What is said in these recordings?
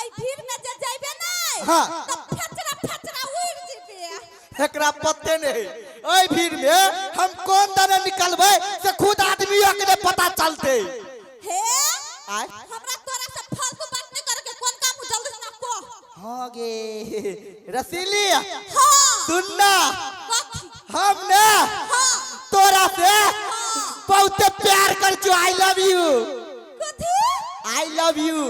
आई भीड़ में जे जाइबे नहीं हाँ। त फचरा फचरा उड़ जेबे। एकरा पते नहीं, ओइ भीड़ में हम कोन दने निकलबै से खुद आदमी के नहीं पता चलते। हे आय हमरा तोरा से फालतू बात नहीं करे के, कोन काम हो जल्दी से कह। हाँ गे रसीली। हाँ। सुन ना। कथी? हम ना हाँ। तोरा से बहुत प्यार कर छु, I love you. कथी? I love you.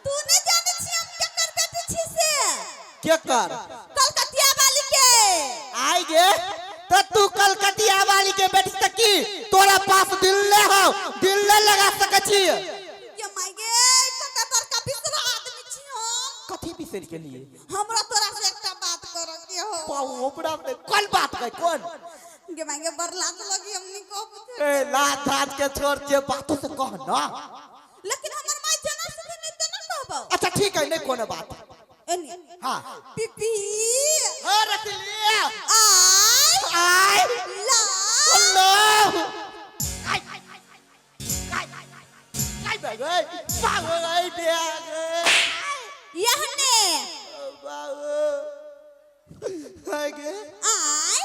तू नहीं जाने छी हम के कर बेटी छी से? के कर? कलकतिया वाली के। आई गे तो तू कलकतिया वाली के बेटी त की तोरा पास दिल ले हो, दिल ले लगा सके छी? ये माय गे, कते बड़का बिसरा आदमी छी हम। कथी बिसर के लिए? हमरा तोरा से एकटा बात करे के हो। पाऊ ओपरा में कौन बात है कौन? गे माय गे, बड़ लाज लगी हमनी को। ए लाज धाज के छोड़, जे बातों से कह ना। लेकिन हमर माय जना सुने नहीं त ना कहबो। अच्छा ठीक है, नहीं कोनो बात। एनी। हाँ। पिपी। हाँ रसीली। I I love. Love. आई आई आई बाबू बाबू आई बिया यहने। बाबू आगे। आई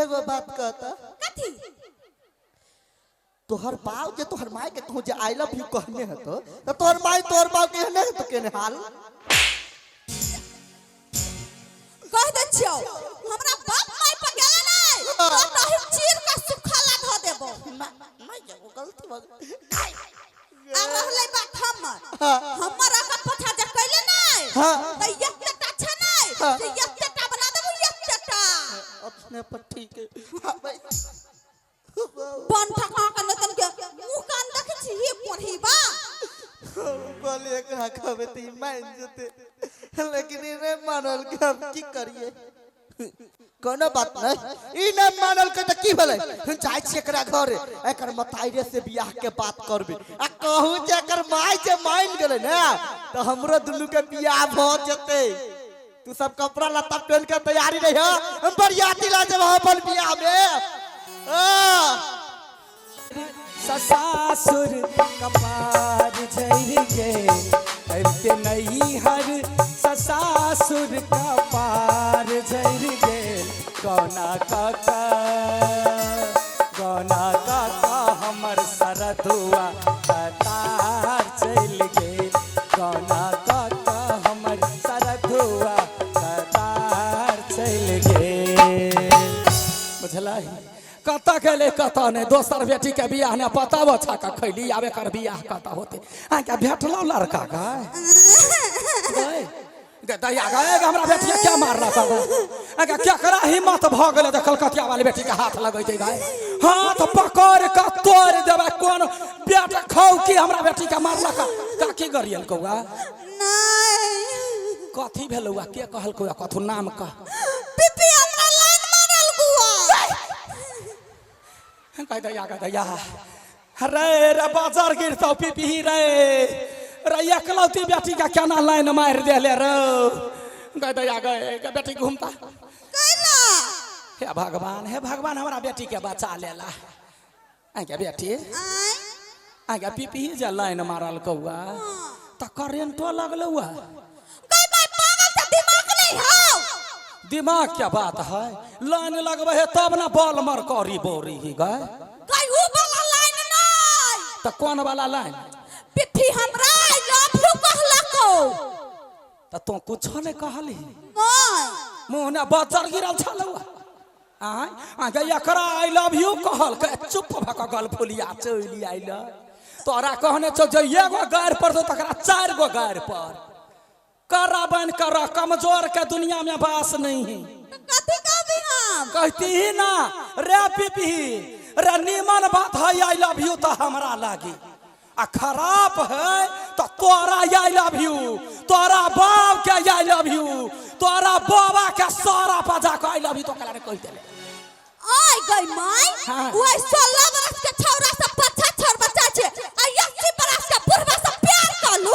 एगो बात कहता। कथी? तोहर बाप जे तोहर माय के कहूं जे I love you कहने हतो त तोहर माय तोहर बाप के कहने हतो केने हाल? कह दे छियो हमरा बाप माय पर गेला नहीं तो तही चीर के सुखाला ध देबो। ना नहीं एगो गलती भ गेल। आ रहलै बात हमर। हाँ। हमर आगा पछा जे कैले नहीं हाँ। त एकटा छै नहीं हाँ। से एकटा बना देबो एकटा। अपने पर ठीक है। हाँ, भाई। बन ठका के नतन के मुंह कान देखे छी हे कोढ़ीबा। बोले एकरा कहबे त ई मान जेते, लेकिन ई नहीं मानल के हम की करिए? कोनो बात नहीं, ई नहीं मानल के त की भेलै? हम जाइ छी एकरा घर, एकर मताइरे से बियाह के बात करबे आ कहू जे एकर माय जे मान गेलै ने त हमरो दुनू के बियाह भ जेते। तू सब कपड़ा लत्ता पहन के तैयारी रही हो, हम बरियाती ला जब अपन बियाह में। ससासुर कपार झरि गेल अबिते नैहर, ससासुर कपार झरि गेल। गौना काका गौना काका हमर सरधुआ कतार चलि गेल, गौना काका हमर सरधुआ कतार चलि गेल। बुझलही कतऽ गेलै कतऽ नहि? दोसर बेटी के बियाह ने पता छा के खैली, आब एकर बियाह कतऽ होतै? अहाँके भेटलौ लड़का गए? गै दैया गै, हमरा बेटिया क्या मारलक? अहाँके केकरा हिम्मत भऽ गेलै जे कलकतिया वाली बेटी के हाथ लगैतै? गै हाथ पकड़ कऽ तोड़ि देबै। कोन बेटा खौ की हमरा बेटी के मारलक? काकी गरियल कौआ? नहीं। कथी भेलौ? के कहलकौ? कथू नाम कह। पिपी हमरा लाइन मारल गुआ। कह दैया कह दैया रे रे बाजार गिरतौ पिपी रे रे, एकलौती बेटी के केना लाइन मारि देले रे? कह दैया गए गे बेटी घूमता। कैला? हे भगवान, हे भगवान, हमरा बेटी के बचा लेला। आगे बेटी। आय। आगे पिपी जे लाइन मारल कौआ त करेंटो लगलौ। गई भाई पागल से दिमाग नहीं हो। दिमाग क्या बात है, लाइन लगबै है तब ना बॉल मर करी बोरी ही गए। गई ऊ वाला लाइन नहीं। त कौन वाला लाइन? पिपी हमरा I love you कहलको। त तू कुछो नहीं कहली? नहीं। मुँह ने बजर गिरल छलौ। आय आगे एकरा I love you कहल के चुप भ के गल फुलिया चलि आइल। तोरा कहने छौ जे एगो गारि पर तकरा 4 गो गारि पर करा बन कर, कमजोर के दुनिया में बास नहीं है। तो कथी कहबी हम? कहती ही ना रे पिपी रे, नीमन बात है I love you तो हमरा लागी, आ खराब है तो तोरा I love you, तोरा बाप के I love you, तोरा बाबा के सारा पर जाके I love you तो कला कह देले। आय गई माय। हाँ। ओइ 16 बरस के छौरा से पछा छौर बच्चा छे आ 80 बरस के बुढ़वा से प्यार कर लू।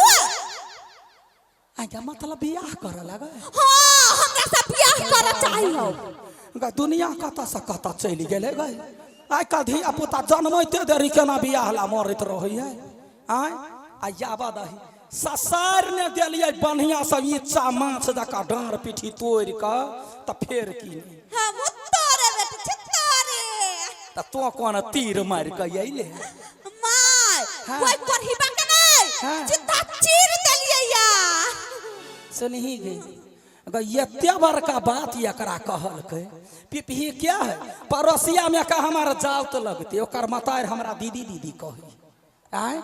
आज्ञा मतलब बियाह करे लगे? हाँ, हमरा से बियाह करे चाहिए। गे दुनिया कतऽ से कतऽ चलि गेलै गए। आइ काल्हि धिया पुता जनमैते देरी केना बियाह ला मरैत रहैया। आय आ याबऽ दही ससार ने देलियै बढ़िया से ईचा माछ जकाँ डाँड़ पीठी तोड़ि कऽ तऽ फेर की नहि। हम तोरे बेटी छी तोरे। तऽ तों कोन तीर मारि कऽ अयले? My, हाँ। कोई कोढ़ीबा के नहीं, हाँ। सीधा चीर देलियै या। सुनही गे, अगर एते बड़का बात एकरा कहलकै पिपही क्या है, पड़ोसिया में का हमार जाउत लगते, ओकर मतार हमरा दीदी दीदी कहै आँय,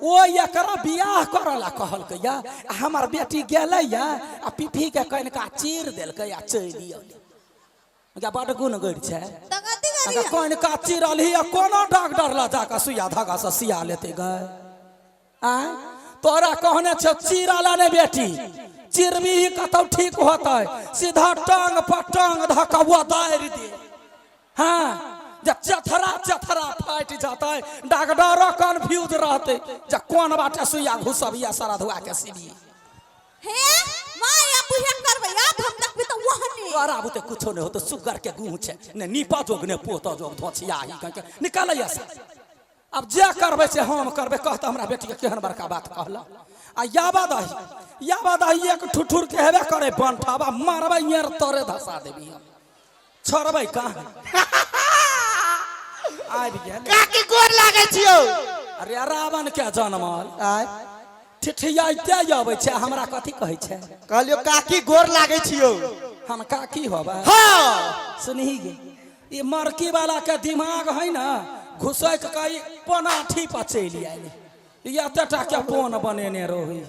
ओ एकरा बियाह करऽ ला कहलकै या, आ हमर बेटी गेलै या आ पिपही के कनिका चीर देलकै आ चलि अयलै। बड गुण गड़ि छै। तऽ कथी अगर करियै? कनिका चिरलही आ कोनो डॉक्टर लग जाकऽ सुइया धागा से सिया लेतै गए। आँय, तोरा कहने छौ चिरला ने बेटी, चिरबी कतौ ठीक होतै, सीधा टांग पर टांग धऽ कऽ उतारि दे। हाँ, जब चथरा चथरा फाटि जतै, डॉक्टरो कन्फ्यूज रहतै जे कोन बाटे सुइया घुसबिया सरधुआ के सिबी। हे my, अब उहे करबै, अब हम देखबै तऽ ओहने। तोरा बुते कुछो नहि होतौ, सुगर के गुह छै ने, नीपा जोग ने पोता जोग, धोछिया ही कह के निकालैया से। अब जे करबै से हम करबै। कहता हमरा बेटी के केहन बड़का बात कहला। आ याबा दही, याबा दही एक ठुठुर के हेबे करे बंठावा, मारबै येर तोरे धसा देबी, हम छोड़बै कहाँ। आबि गेल। काकी गोर लागै छियौ। अरे रावण के जनमल आय ठिठियाइते अबै छै, हमरा कथी कहै छै? कहलियौ काकी गोर लागै छियौ। हम काकी होबै? हाँ। सुनही गे, ई मरकी वाला के दिमाग है ना, घुसैक के ई पनाठी पर चलि आयल, ई एते टा के पोन बनेने रहै।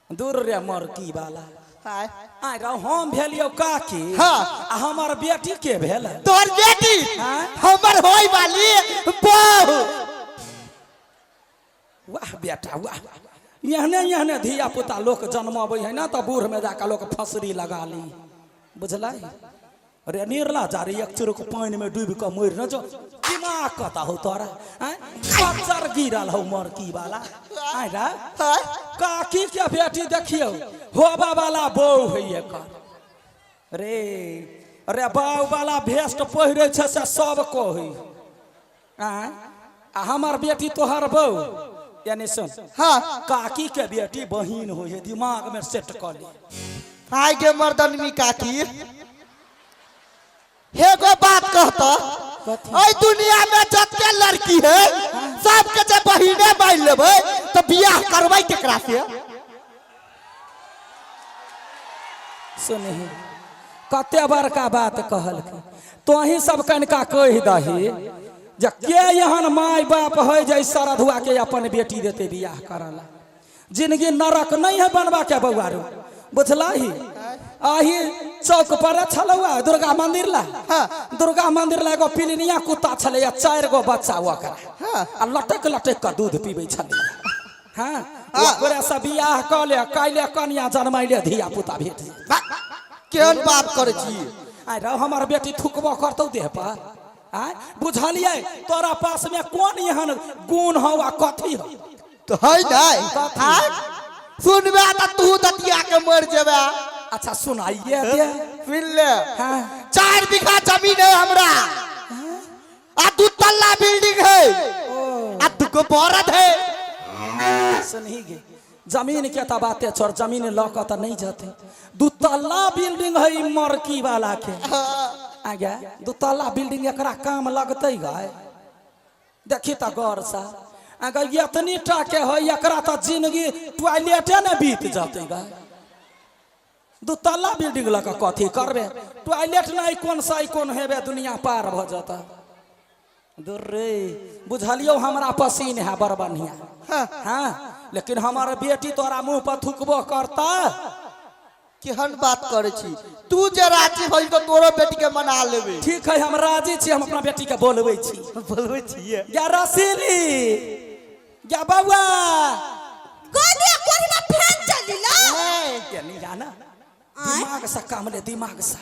दूर रे मरकी वाला। आय आय रौ, हम भेलियौ काकी। हाँ। आ हमर बेटी के भेल? तोहर बेटी? हाँ? हमर होय वाली बहू। वाह बेटा वाह, एहने एहने धिया पुता लोक जन्मबै है ना तऽ बूढ़ में जाकऽ लोक फसरी लगा ली, बुझलै? अरे निर्ला जा रे, एक चुरुक पानि में डूबि कऽ मरि न जो, दिमाग कतऽ हौ तोरा? आँय, बच्चर गिरल हौ मरकी वाला। आँय रे, आय काकी के बेटी देखियौ होबा वाला बहू है एकर। रे रे बाऊ वाला भेस्ट पहिरै छै से सब कहै। आँय, आ हमर बेटी तोहर बहू, यानी सुन। हाँ। काकी के बेटी बहिन होइ है, दिमाग में सेट कऽ ले। आय गे मर्दनमी काकी, हे गो बात कहता, कथी? एहि दुनिया में जते लड़की है सबके जे बहिने मान लेबै तऽ बियाह करबै केकरा से? सुनही, कते बड़का बात कहलकै। तोही सब कनिका कहि दही जे के एहन माय बाप है जे सरधुआ के अपन बेटी देते बियाह करऽ ला? जिंदगी नरक नहीं है बनवा के बौआ रो, बुझलही? आही चौक पर छलौआ दुर्गा मंदिर ला। हाँ। दुर्गा मंदिर ला एगो पिलनिया कुत्ता छलैया, 4 गो बच्चा ओकरा। हाँ। आ लटक लटक कऽ दूध पीबै छलै। हाँ, ओकरे से बियाह कऽ ले, काल्हि कनिया जनमैले धिया पुता भेट जेतै। केहन बात करै छी? आइ रौ, हमर बेटी थुकबो करतौ देह पर? आँय, बुझलियै तोरा पास में कोन एहन गुण हौ आ कथी हौ? तऽ है नहि। कथी? आँय, सुनबे तऽ तू दतिया के मरि जेबे। अच्छा सुनाइए दे। सुन ले। हाँ। 4 बीघा जमीन है हमरा, आ 2 तल्ला बिल्डिंग है, आ 2 गो बरद है। सुनही गे, जमीन के तऽ बाते छोड़, जमीन लऽ कऽ तऽ नहि जेतै। 2 तल्ला बिल्डिंग है ई मरकी वाला के। आगे 2 तल्ला बिल्डिंग एकरा काम लगतै गाय? देखी तऽ गौर से, अगर एतनी टा के है एकरा तऽ जिंदगी टॉयलेटे ने बीत जेतै गाय। 2 तल्ला बिल्डिंग लऽ कऽ कथी करबै? टॉयलेट नहि कोन सा कोन हेबे, दुनिया पार भऽ जेतै। दूर रे, बुझलियौ हमरा पसीन है बड़ बढ़िया। हाँ, लेकिन हमर बेटी तोरा मुंह पर थुकबो करता? केहन बात करै छी? तू जे राजी होई तऽ तोरो बेटी के मना लेबै। ठीक है, हम राजी छी, हम अपना बेटी के बोलबै छी। बोलबै छियै। या रसीली, या बौआ। गोदिया कोढ़ीबा फेन चलि ला। ये नहीं जाना, दिमाग से काम ले, दिमाग से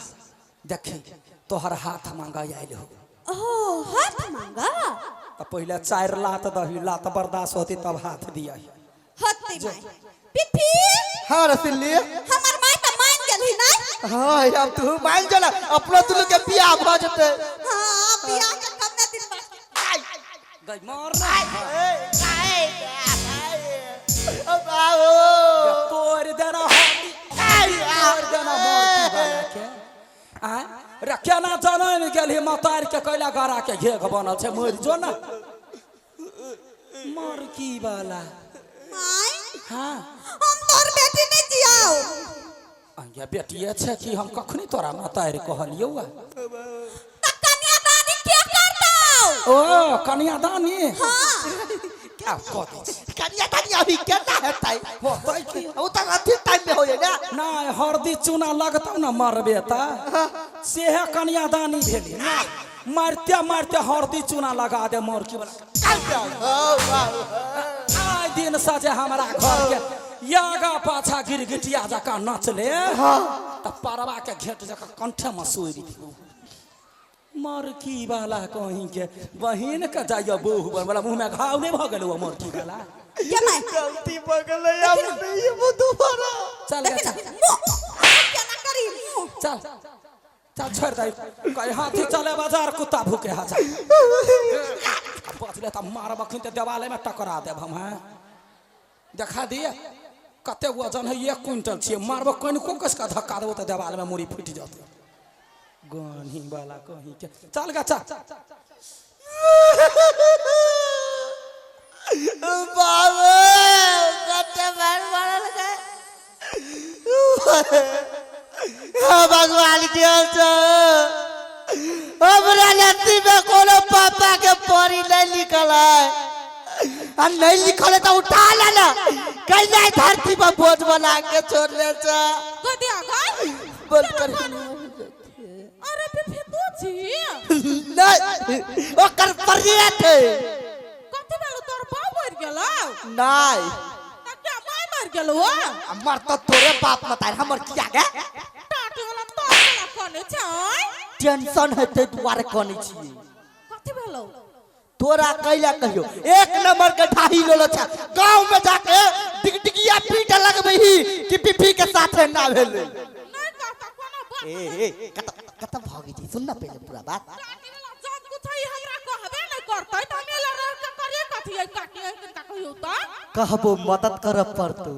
देखी। तोहर हाथ मांगा आयल हो। ओ हाथ मांगा? तऽ पहिले 4 लात दही, लात बर्दाश्त होती तब हाथ दिया। होती माय पिपी। हाँ रसीली। हमर माय तऽ मान गेलही नै? हाँ, अब तू मान जा ना, अपनो दुनू के बियाह भऽ जेतै। हाँ, बियाह के कमे दिन बाकी। गई मार। बाबू तोड़ देना हड्डी तोड़ देना मरकी वाला के आय रे केना जनम गेलही मतार के कैला गरा के घेघ बनल छै मरि जो ना मरकी वाला। माय हाँ हम तोर बेटी नहीं जियाओ। आज्ञा बेटिए छै कि हम कखनी तोरा मतार कहलियौ आ? त कन्यादानी के करतौ? ओ कन्यादानी हाँ क्या कह दै छी कन्यादानी अभी केना हेतै? होतै की? ओ तऽ अथी टाइम में होइए ना। नहि हरदी चूना लगतौ ने मरबे तऽ सेहे कन्यादानी भेलै ना। मारते मारते हरदी चूना लगा दे मरकी वाला। आइ दिन सजे हमरा घर के यागा पाछा गिरगिटिया जकाँ नचले तऽ परवा के घेट जकाँ कंठे में सोरि दियौ। मरकी वाला कहीं के बहिन के जाइए बहु बन वाला मुँह में घाव नहीं भऽ गेल मरकी वाला। के माय गलती भऽ गेलै अब नहीं वो दोबारा। चल देखी गे, ना मुँह केना करी मुँह। चल चल छोड़ दे कहीं हाथी चले बाजार कुत्ता भूखे हजार बचले तऽ मारब अखन तऽ देवाले में टकरा देब हम। हैं देखा दिए कते वजन है 1 क्विंटल छियै मारब कनिको कस के धक्का देबो तऽ देवाल में मुड़ी फूटि जेतै। गनी वाला कहीं के चल गा चल। बाबू कते बार मारल गए। भगवान के हमरा नसीब में कोनो पापा के परी नहीं लिखल है आ नहीं लिखल है तो उठा लेना कहीं धरती पर बोझ बना के छोड़ ले छ। गोदिया गाय बोल कर अरे फिर तू जी नहीं ओकर परियत है। कथी भेलो तोर बाप मर गेलो? नहीं त क्या my मर गेलो? हमर तो तोरे बाप मतार हमर किया गे? टाटी वाला तोर वाला कोने छै? टेंशन है ते दुआरे कोने छी। कथी भेलो? तोरा कैला कहियो 1 नंबर के ढाही लोलो छ गांव में जाके डिगडिगिया पीट लगबही कि पीपी के साथे ना भेलै। नहीं कहता कोनो बात। ए ए कत कत भागी छी सुन ना पहले पूरा बात। टाटी वाला जब कुछ है हमरा कहबे नहीं करतै त हम एला रह के करिए कथी है काटी है किनका कहियो त कहबो मदद करब पड़तो।